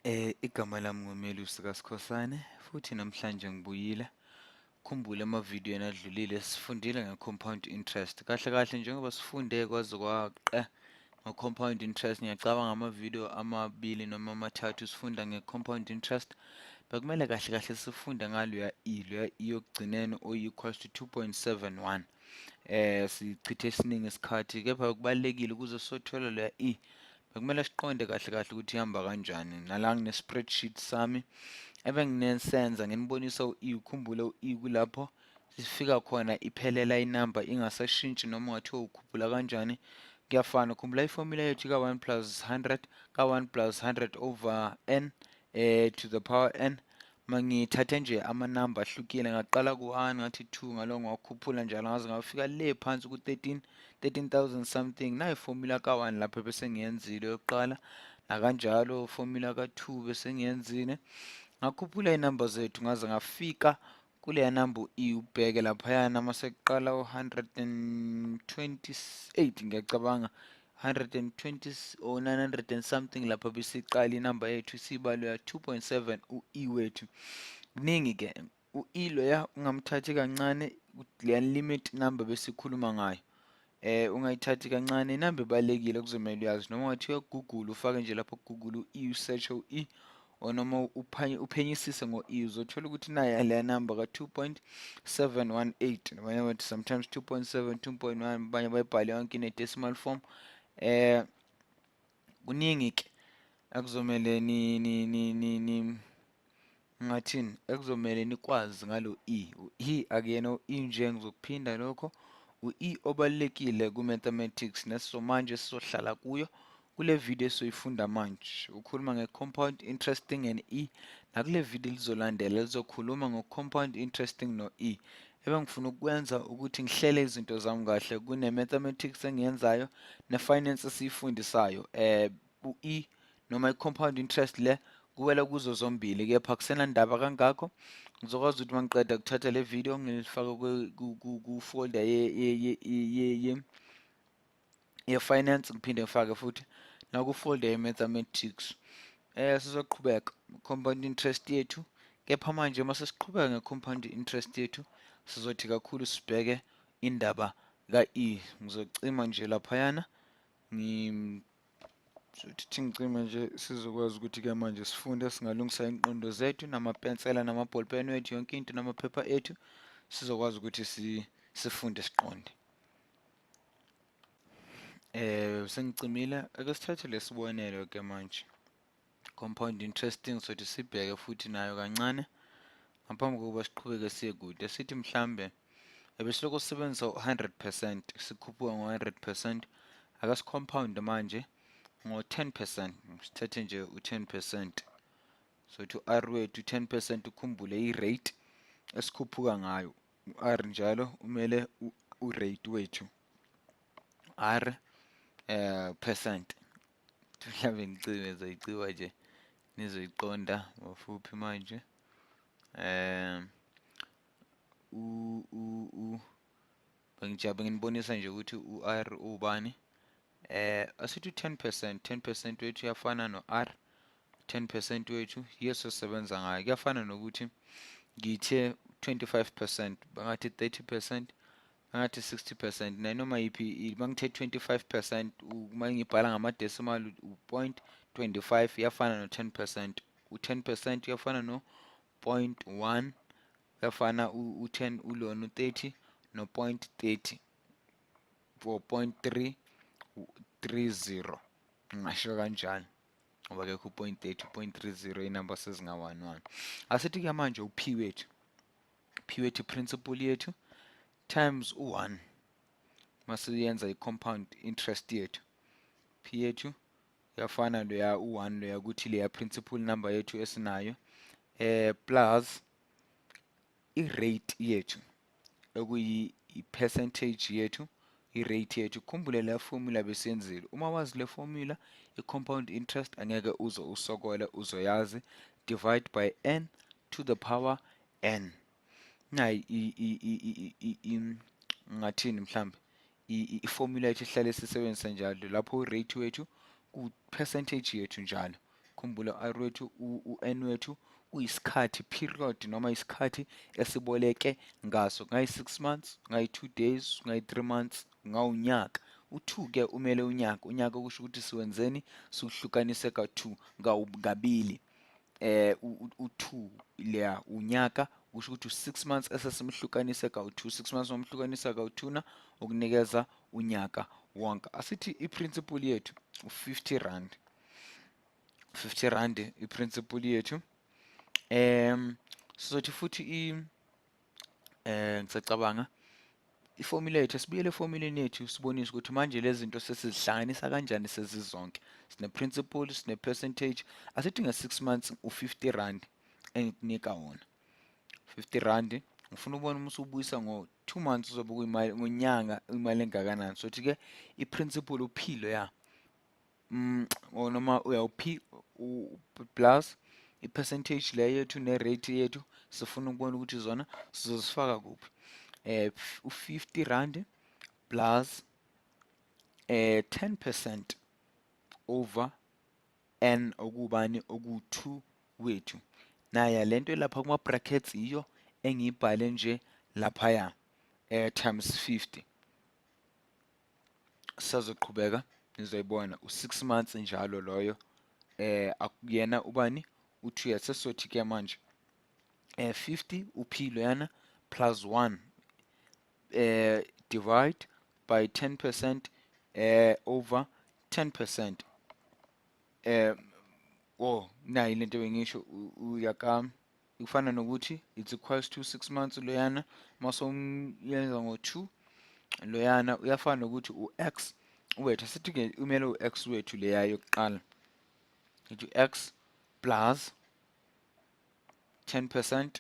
Igama lami nguMelusi kaSkhosana futhi namhlanje ngibuyile. Khumbule emavidiyweni adlulile sifundile nge-compound interest. Kahle kahle njengoba sifunde kwaze kwaqe ngo-compound interest, ngiyacabanga amavidiyo amabili noma amathathu sifunda nge-compound interest. Bekumele kahle kahle sifunde ngaloya e, loya e yokugcineni o-equals to 2.71. Sichithe esiningi isikhathi, kepha kubalulekile ukuze sothola loya e bekumele siqonde kahle kahle ukuthi ihamba kanjani. Nala ngine-spreadsheet sami ebenginesenza nginibonisa u-e. Ukhumbule u-e kulapho sifika khona iphelela inamba ingasashintshi noma ungathiwa ukhuphula kanjani, kuyafana. Khumbula ifomula yethu ka-1 plus 100, ka-1 plus 100 over n to the power n. Mangithathe nje amanamba ahlukile, ngaqala ku-1, ngathi 2, ngalo ngawakhuphula njalo ngaze ngafika le phansi ku-13, 13,000 something. Nayi formula ka-1 lapho bese ngiyenzile yokuqala, nakanjalo formula ka-2 bese ngiyenzile, ngakhuphula iy'namba zethu ngaze ngafika kuleya namba u-e. Ubheke laphayana mase kuqala u-128, ngiyacabanga 120 or 900 and something, lapha besiqala inamba yethu sibalo ya 2.7 u-e wethu. Kuningi ke u-e loya, ungamthathi kancane leya limit number besikhuluma ngayo. Ungayithathi kancane inamba, ebalulekile, kuzomele uyazi. Noma ungathi uya-Google, ufake nje lapho ku-Google u-e, usearch u-e or noma uphenyisise ngo-e, uzothola ukuthi nayo leya number ka-2.718, nabanye bathi sometimes 2.7, 2.1, abanye bayibhale yonke ine-decimal form. Kuningi ke akuzomele ni ni ni ni ni ngathini, ekuzomele nikwazi ngalo e. U-e akuyena u-e nje, ngizokuphinda lokho, u-e obalulekile ku-mathematics nesizomanje sizohlala kuyo kule video esizoyifunda manje. Ukhuluma nge-compound interesting and e, nakule video lizolandela lizokhuluma ngo-compound interesting no-e. Ebengifuna ukwenza ukuthi ngihlele izinto zami kahle kune-mathematics engiyenzayo ne-finance esiyifundisayo. U-e noma i-compound interest le kuwela kuzo zombili, kepha akusenandaba kangakho. Ngizokwazi ukuthi uma ngiqeda kuthatha le video ngilifake ku-folder ye-finance, ngiphinde ngifake futhi naku-folder ye-mathematics. Sizoqhubeka compound interest yethu, kepha manje uma sesiqhubeka nge-compound interest yethu sizothi kakhulu sibheke indaba ka-e. Ngizocima nje laphayana, ngizothi ngicime nje, sizokwazi ukuthi-ke manje sifunde, singalungisa iy'ngqondo zethu namapensela nama-ballpen wethu, yonke into, namaphepha ethu, sizokwazi ukuthi sifunde siqonde. Sengicimile, ake sithathe lesibonelo ke manje, compound interesting, sothi sibheke futhi nayo kancane ngaphambi kokuba siqhubeke siye kude. Sithi mhlambe ebesilokhu sisebenzisa u-100%, sikhuphuka ngo-100%, ake si-compound manje ngo-10%. Sithathe nje u-10%, sothi u-R wethu 10%. Ukhumbule i-rate esikhuphuka ngayo, u-R njalo umele u-rate wethu, R percent. Mhlawumbe ngicime, zoyiciba nje nizoyiqonda mafuphi manje. U u u bengijabe nginibonisa nje ukuthi u-R ubani. Asithi u-10%, 10% wethu uyafana no-R 10% wethu, yiyo sisebenza ngayo. Kuyafana nokuthi ngithe 25%, bangathi 30%, ngathi 60%, nanoma yiphi. Uma ngithe 25%, uma ngibhala ngama-decimal, u-0.25 iyafana no-10%, u-10% uyafana no-0.1, uyafana u-10 ulona u-30 no-0.30 4.330, ngingasho kanjalo ngoba kekho u-0.30, u-0.30, inamba sezinga-1 1. Asithi-ke manje u-p wethu, p wethu principal yethu times u-1, masiyenza i-compound interest yethu, p yethu iyafana loya u-1 loya ukuthi leya principal number yethu esinayo plus i-rate yethu okuyi i-percentage yethu, i-rate yethu. Khumbule le formula besiyenzile. Uma wazi le formula i-compound interest angeke uze usokole, uzoyazi. Divide by n to the power n. Nayi ngathini mhlambe i-formula yethu ehlale sisebenzisa njalo lapho, i-rate wethu ku-percentage yethu njalo. Khumbula R wethu, u-N wethu kuyisikhathi, period, noma isikhathi esiboleke ngaso. Kungayi-6 months, kungayi-2 days, kungayi-3 months, kungawunyaka. U-2 ke umele unyaka. Unyaka kusho ukuthi siwenzeni? Siwuhlukanise ka-2, kabili. U-2 leya unyaka kusho ukuthi u-6 months esesimhlukanise kawu-2. 6 months wamhlukanisa kawu-2 na ukunikeza unyaka wonke. Asithi i-principal yethu u-50 rand. 50 rand i-principal yethu. Sizothi futhi ngisacabanga iformula yethu, sibuyele eformuleni yethu sibonise ukuthi manje lezi zinto sesizihlanganisa kanjani sezizonke. Sine principal, sine percentage. Asithi nge-6 months u-50 rand engikunika wona. 50 rand ngifuna ukubona uma usubuyisa ngo-2 months uzobe kuyimali ngonyanga imali engakanani. So thi ke i-principal uphilo ya noma uyawu-P plus i-percentage le yethu ne-rate yethu, sifuna ukubona ukuthi zona sizozifaka kuphi. U-50 rand plus 10% over n okubani oku-2 wethu. Naya lento lapha kuma brackets iyo engiyibhale nje laphaya, times 50. Sisazoqhubeka nizoyibona u-6 months njalo loyo, akuyena ubani u-2 years. Sesizothi ke manje 50 u-P loyana plus 1 divide by 10% over 10%. Oh, nayi lento bengisho uyaka kufana nokuthi it's equals to 6 months loyana masomyenza ngo-2 loyana uyafana nokuthi u-x wethu. Asithi ke umele u-x wethu leya yokuqala, ithi x plus 10%,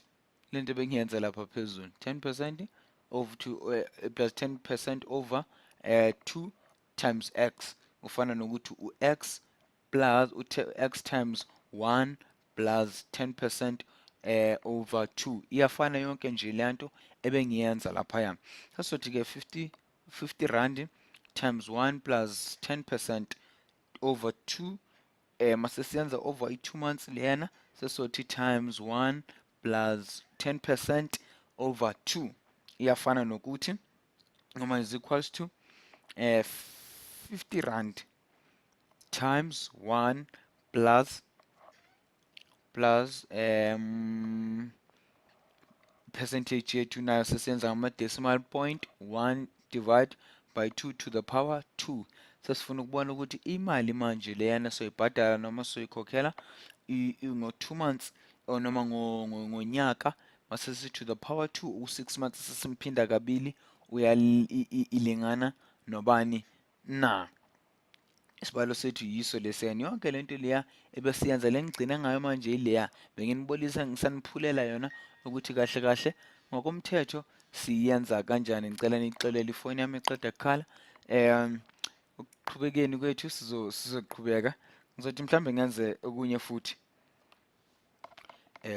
lento bengiyenza lapha phezulu, 10% over 2 plus 10% over 2 times x ufana nokuthi u-x plus x times 1 plus 10% over 2. Iyafana yonke nje lento ebengiyenza laphaya. Sasizothi ke 50 rand times 1 plus 10% over 2, mase siyenza over i-2 months leyana, sesizothi times 1 plus 10% over 2 iyafana nokuthi noma is equals to 50 rand times 1 plus percentage yethu nayo sesiyenza ngama-decimal point, 1 divide by 2 to the power 2. Sesifuna ukubona ukuthi imali manje leyana soyibhadala noma soyikhokhela ngo-2 months or noma ngonyaka, mase sithi to the power 2 u-6 months sesimphinda kabili ilingana nobani na. Isibalo sethu yiso lesiyani. Yonke lento leya ebesiyenza le ngigcina ngayo manje ileya benginibolisa ngisaniphulela yona ukuthi kahle kahle ngokomthetho siyenza kanjani. Ngicela niyixolele ifoni yami iqeda kukhala. Ukuqhubekeni kwethu sizoqhubeka, ngizothi mhlambe ngenze okunye futhi.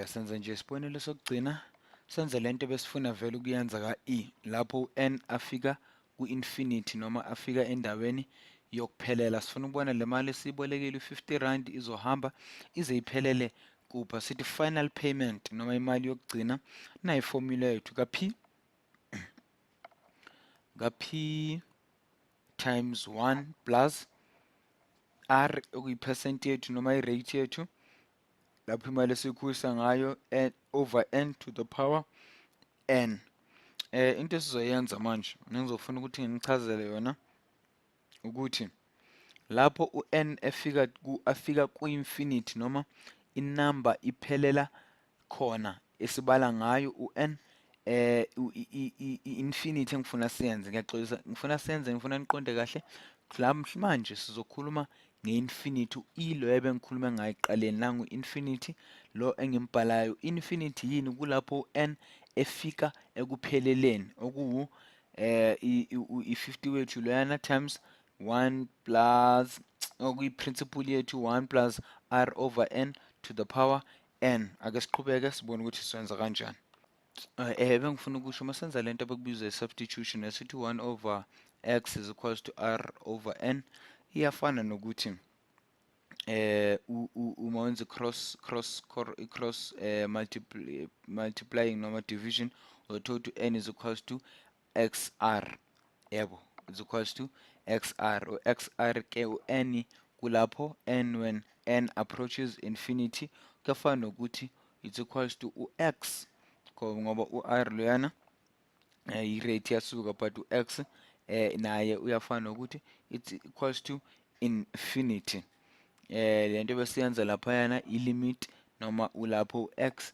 Senze nje isibonelo sokugcina, senze lento besifuna vele ukuyenza ka-E lapho u-N afika ku-infinity noma afika endaweni yokuphelela. Sifuna ukubona le mali esiyibolekile u-50 rand izohamba ize iphelele kuphi. Sithi final payment noma imali yokugcina, nayi formula yethu ka P times 1 plus R okuyi-percent yethu noma i-rate yethu lapho imali esiyikhulisa ngayo over n to the power n. Into esizoyenza manje nengizofuna ukuthi nginichazele yona ukuthi lapho u-n efika afika ku-infinity noma inamba iphelela khona esibala ngayo u-n, i-infinity engifuna siyenze, ngiyaxolisa, ngifuna senze, ngifuna niqonde kahle la. Manje sizokhuluma nge-infinity, u-e lo ebengikhuluma ngayo ekuqaleni, nangu infinity lo engimbhalayo. Infinity yini? Kulapho u-n efika ekupheleleni okuwu i-50 wethu loyana times 1 plus okuyi-principal yethu 1 plus r over n to the power n. Ake siqhubeke sibone ukuthi siwenza kanjani. Bengifuna ukusho uma senza lento abakubizwa i-substitution, esithi 1 over x is equals to r over n iyafana nokuthi Uma wenza cross cross cross multiplying noma division, uzothola ukuthi n is equals to xr, yebo, is equals to xr. U-xr ke u-n kulapho n when n approaches infinity kuyafana nokuthi it's equals to u-x, ngoba u-r loyana i-rate yasuka, but u-x naye uyafana nokuthi it's equals to infinity. Lento besiyenza laphayana i-limit noma ulapho u-x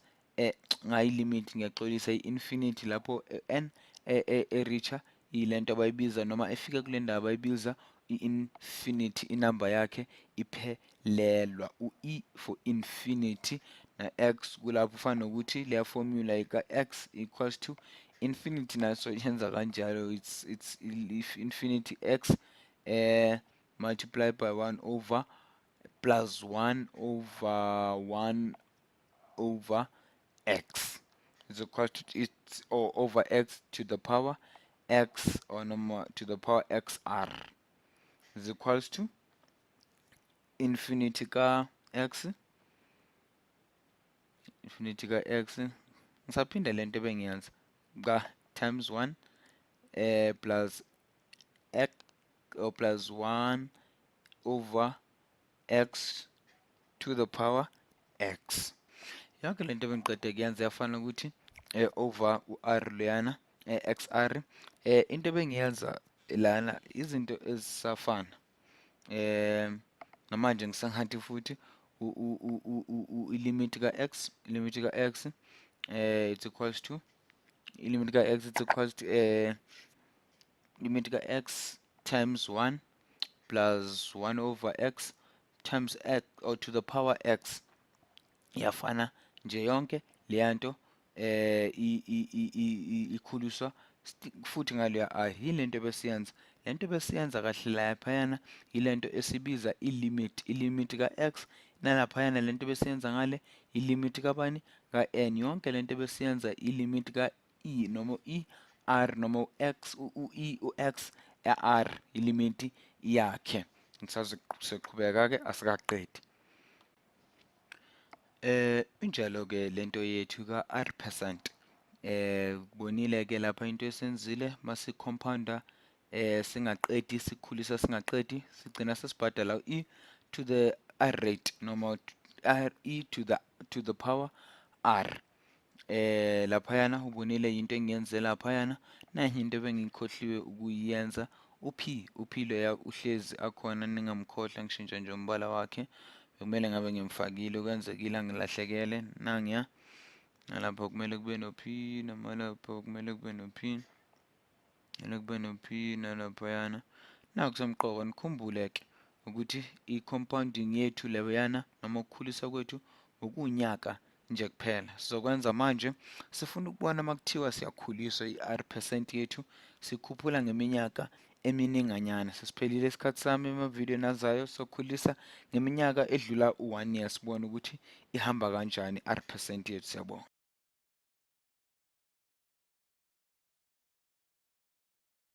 ngayi-limit, ngiyaxolisa, i-infinity lapho n e-reacha ilento abayibiza noma efika kule ndawo abayibiza i-infinity, inamba yakhe iphelelwa u-e for infinity, na-x kulapho ufana nokuthi leya formula ika-x equals to infinity naso yenza kanjalo. It's if infinity x multiplied by 1 over plus 1 over 1 over x is equal to it's or over x to the power x or noma to the power xr is equals to infinity ka x, infinity ka x. Ngisaphinda lento ebengiyenza ka times 1 plus x or plus 1 over x to the power x. Yonke lento ebengiqede kuyenza yafana ukuthi over u-r leyana xr. Into ebengiyenza lana izinto ezisafana namanje ngisangathi futhi i-limit ka-x, limit ka-x it's equals to limit ka-x, it's equals to limit ka-x times 1 plus 1 over x times x or to the power x. Iyafana nje yonke leyanto, ikhuliswa futhi ngaleya r. Yini lento besiyenza? Lento besiyenza kahle laphayana ilento esibiza i-limit, i-limit ka-x, nalaphayana lento besiyenza ngale i-limit kabani? Ka-n. Yonke lento besiyenza i-limit ka-e noma i r noma u-x u-e u-x r ilimit yakhe. Ngisazoqhubeka-ke, asikaqedi. Injalo ke lento yethu ka R percent. Kubonile ke lapha into esenzile masi compounda singaqedi, sikhulisa singaqedi, sigcina sesibhadala e to the r rate noma r e to the power r. Laphayana ubonile into engiyenze laphayana. Nayi into ebengikhohliwe ukuyenza, uP, uP loya uhlezi akhona, ningamkhohlwa. Ngishintsha nje umbala wakhe, bekumele ngabe ngimfakile, kwenzekile angilahlekele. Nangiya nalapha kumele kube no-P, noma lapha kumele kube no-P, kumele kube no-P nalaphayana. Naku kusemqoka nikhumbule-ke ukuthi i-compounding yethu leyana noma ukukhulisa kwethu ukunyaka nje kuphela. Sizokwenza manje, sifuna ukubona uma kuthiwa siyakhuliswa i-R percent yethu, sikhuphula ngeminyaka emininganyana. Sesiphelile isikhathi sami emavidiyweni azayo sokhulisa ngeminyaka edlula u-1 year, sibone ukuthi ihamba kanjani i-R percent yethu. Siyabonga.